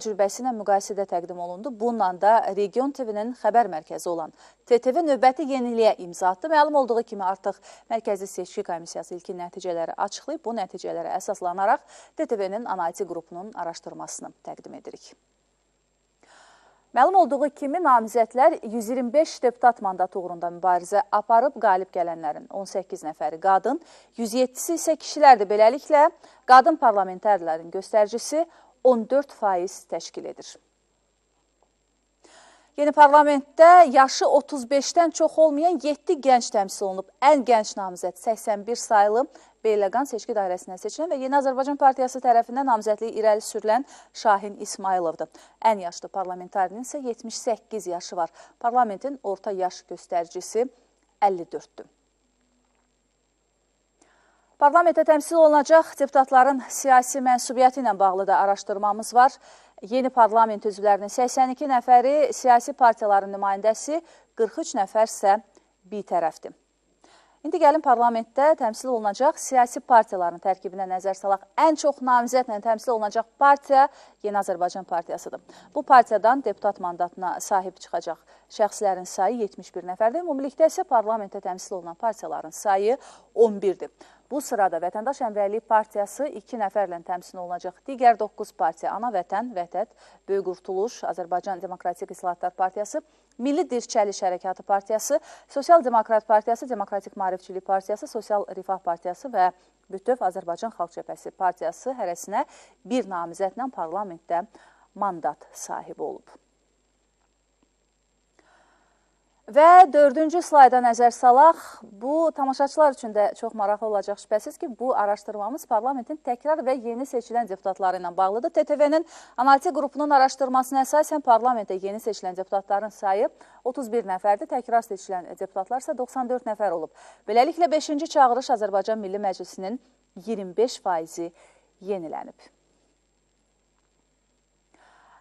Təcrübəsi ilə müqayisədə təqdim olundu. Bununla da Region TV-nin xəbər mərkəzi olan TTV növbəti yeniliyə imza atdı. Məlum olduğu kimi artıq Mərkəzi Seçki Komissiyası ilkin nəticələri açıqlayıb. Bu nəticələrə əsaslanaraq TTV-nin analitik qrupunun araşdırmasını təqdim edirik. Məlum olduğu kimi namizədlər 125 deputat mandatı uğrunda mübarizə aparıb, qalib gələnlərin 18 nəfəri qadın, 107-si isə kişilərdir. Beləliklə, qadın parlamenterlərin göstəricisi 14% təşkil edir. Yeni parlamentdə yaşı 35-dən çox olmayan 7 gənc təmsil olunub. Ən gənc namizəd 81 sayılı Beyləqan seçki dairəsindən seçilən və Yeni Azərbaycan Partiyası tərəfindən namizədliyi irəli sürülən Şahin İsmayılovdur. Ən yaşlı parlamentarinin isə 78 yaşı var. Parlamentin orta yaş göstəricisi 54-dür. Parlamentdə təmsil olunacaq deputatların siyasi mənsubiyyəti ilə bağlı da araşdırmamız var. Yeni parlament üzvlərinin 82 nəfəri siyasi partiyaların nümayəndəsi, 43 nəfər isə bitərəfdir. İndi gəlin parlamentdə təmsil olunacaq siyasi partiyaların tərkibinə nəzər salaq. Ən çox namizədlə təmsil olunacaq partiya Yeni Azərbaycan Partiyasıdır. Bu partiyadan deputat mandatına sahib çıxacaq şəxslərin sayı 71 nəfərdir. Ümumilikdə isə parlamentdə təmsil olunan partiyaların sayı 11-dir. Bu sırada Vətəndaş Həmrəylik Partiyası 2 nəfərlə təmsil olunacaq. Digər 9 partiya Ana Vətən, Vətət, Böyük Qurtuluş, Azərbaycan Demokratik İslahatlar Partiyası, Milli Dirçəliş Hərəkatı Partiyası, Sosial Demokrat Partiyası, Demokratik Maarifçilik Partiyası, Sosial Rifah Partiyası və Bütöv Azərbaycan Xalq Cəbhəsi Partiyası hərəsinə bir namizədlə parlamentdə mandat sahibi olub. Və dördüncü slayda nəzər salaq. Bu, tamaşaçılar üçün də çox maraqlı olacaq şübhəsiz ki, bu araşdırmamız parlamentin təkrar və yeni seçilən deputatları ilə bağlıdır. TTV-nin analitik qrupunun araşdırmasına əsasən parlamentdə yeni seçilən deputatların sayı 31 nəfərdir. Təkrar seçilən deputatlar isə 94 nəfər olub. Beləliklə, 5-ci çağırış Azərbaycan Milli Məclisinin 25%-i yenilənib.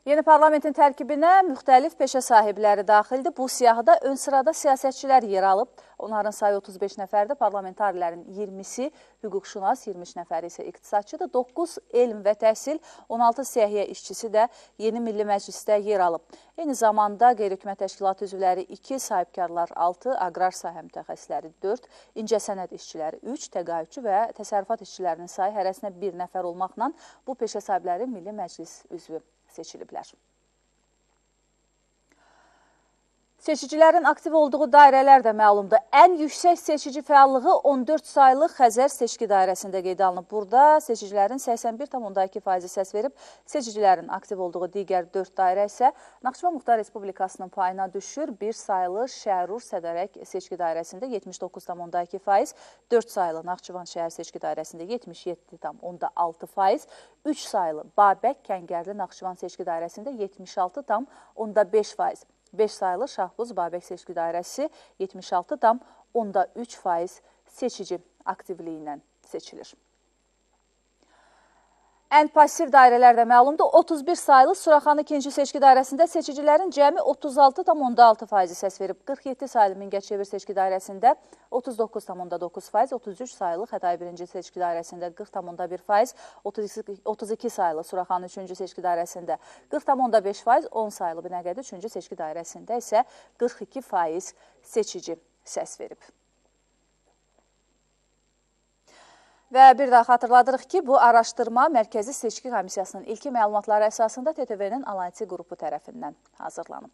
Yeni parlamentin tərkibinə müxtəlif peşə sahibləri daxildir. Bu siyahıda ön sırada siyasətçilər yer alıb. Onların sayı 35 nəfərdir. Parlamentarilərin 20-si hüquqşünas, 23 nəfəri isə iqtisadçıdır. 9 elm və təhsil, 16 səhiyyə işçisi də yeni Milli Məclisdə yer alıb. Eyni zamanda qeyri-hökumət təşkilatı üzvləri 2, sahibkarlar 6, aqrar sahə mütəxəssisləri 4, incəsənət işçiləri 3, təqaüdçü və təsərrüfat işçilərinin sayı hərəsinə 1 nəfər olmaqla bu peşə sahibləri Milli Məclis üzvü seçiliblər. Seçicilərin aktiv olduğu dairələr də məlumdur. Ən yüksək seçici fəallığı 14 saylı Xəzər seçki dairəsində qeydə alınıb. Burada seçicilərin 81,2% səs verib. Seçicilərin aktiv olduğu digər 4 dairə isə Naxçıvan Muxtar Respublikasının payına düşür. 1 saylı Şərur Sədərək seçki dairəsində 79,2%, 4 saylı Naxçıvan şəhər seçki dairəsində 77,6%, 3 saylı Babək Kəngərli Naxçıvan seçki dairəsində 76,5%. 5 saylı Şahbuz Babək seçki dairəsi 76,3% seçici aktivliyi ilə seçilir. Ən pasiv dairələr də məlumdur. 31 saylı Suraxanı 2-ci seçki dairəsində seçicilərin cəmi 36,6% səs verib. 47 saylı Mingəçevir seçki dairəsində 39,9%, 33 saylı Xətai 1-ci seçki dairəsində 40,1%, 32 saylı Suraxanı 3-cü seçki dairəsində 40,5%, 10 saylı Binəqədi 3-cü seçki dairəsində isə 42% seçici səs verib. Və bir daha xatırladırıq ki, bu araşdırma Mərkəzi Seçki Komissiyasının ilki məlumatları əsasında TTV-nin analitik qrupu tərəfindən hazırlanıb.